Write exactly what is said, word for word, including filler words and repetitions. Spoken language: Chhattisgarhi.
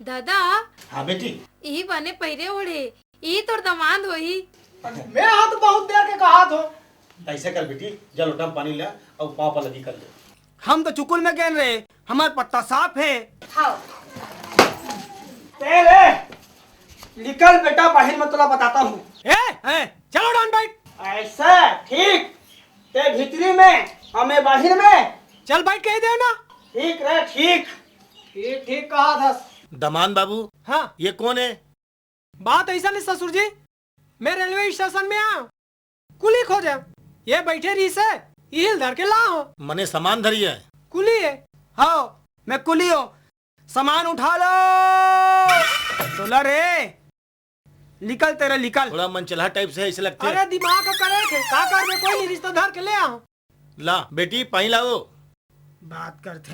दादा, हाँ बेटी। इही बने पहिरे ओढ़े, इही तोर दमांद होही। मैं हा तो बहुत देर के कहात हों। ऐसे कर बेटी, जा लोटा में पानी ला अउ पाँव पलगी कर ले। हम तो चुकुल में गेन रहे, हमार पत्ता साफ हे। हाँ। ए रे, निकल बेटा, बाहिर में तोला बताता हूँ। ए, ए, चलो डान बैठ। ऐसा ठीक, ते भीतरी में, हमें बाहिर में। चल बैठ, कह दे ना। ठीक रे, ठीक। ठीक, ठीक कहा था। दमांद बाबू, हाँ। ये कौन है? बात ऐसा नहीं ससुर जी, मैं रेलवे स्टेशन में आ, कुली खोजे, ये बैठे रहिसे, इही ल धर के ला हो। मने सामान धरी है। कुली है? हाँ, मैं कुली हो। सामान उठा लो। तोला रे, निकल तेरा निकल। थोड़ा मनचलहा टाइप से ऐसे लगते। अरे दिमाग का करे थे, का कर में कोई नहीं, रिश्ता धर के ले आओ। ला बेटी, पानी लाओ। बात करथे।